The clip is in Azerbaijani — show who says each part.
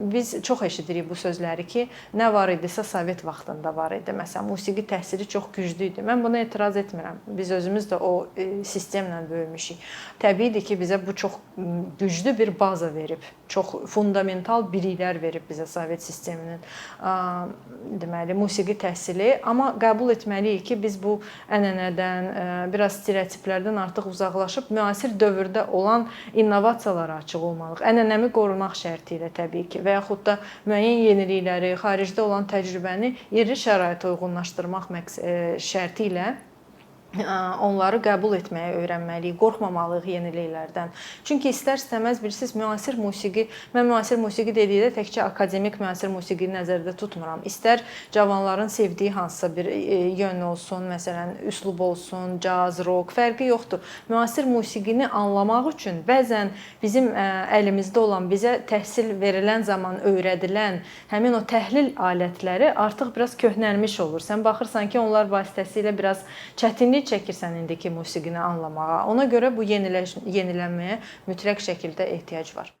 Speaker 1: Biz çox eşidirik bu sözləri ki, nə var idisə Sovet vaxtında var idi. Məsələn, musiqi təhsili çox güclü idi. Mən buna etiraz etmirəm. Biz özümüz də o sistemlə böyümüşük. Təbiidir ki, bizə bu çox güclü bir baza verib. Çox fundamental biliklər verib bizə Sovet sisteminin deməli musiqi təhsili. Amma qəbul etməliyik ki, biz bu ənənədən, biraz stereotiplərdən artıq uzaqlaşıb müasir dövrdə olan innovasiyalara açıq olmalıyıq. Ənənəmi qorumaq şərti ilə təbii ki, və yaxud da müəyyən yenilikləri, xaricdə olan təcrübəni yerli şəraitə uyğunlaşdırmaq şərti ilə onları qəbul etməyi öyrənməliyik, qorxmamalıyıq yeniliklərdən. Çünki istər-istəməz bilirsiniz, müasir musiqi, mən müasir musiqi dedikdə təkcə akademik müasir musiqini nəzərdə tutmuram. İstər cavanların sevdiyi hansısa bir yön olsun, məsələn, üslub olsun, caz, rok, fərqi yoxdur. Müasir musiqini anlamaq üçün bəzən bizim əlimizdə olan, bizə təhsil verilən zaman öyrədilən həmin o təhlil alətləri artıq biraz köhnəlmiş olur. Sən baxırsan ki, onlar vasitəsilə biraz çətinlik çəkirsən indiki musiqini anlamağa. Ona görə bu yenilənməyə mütləq şəkildə ehtiyac var.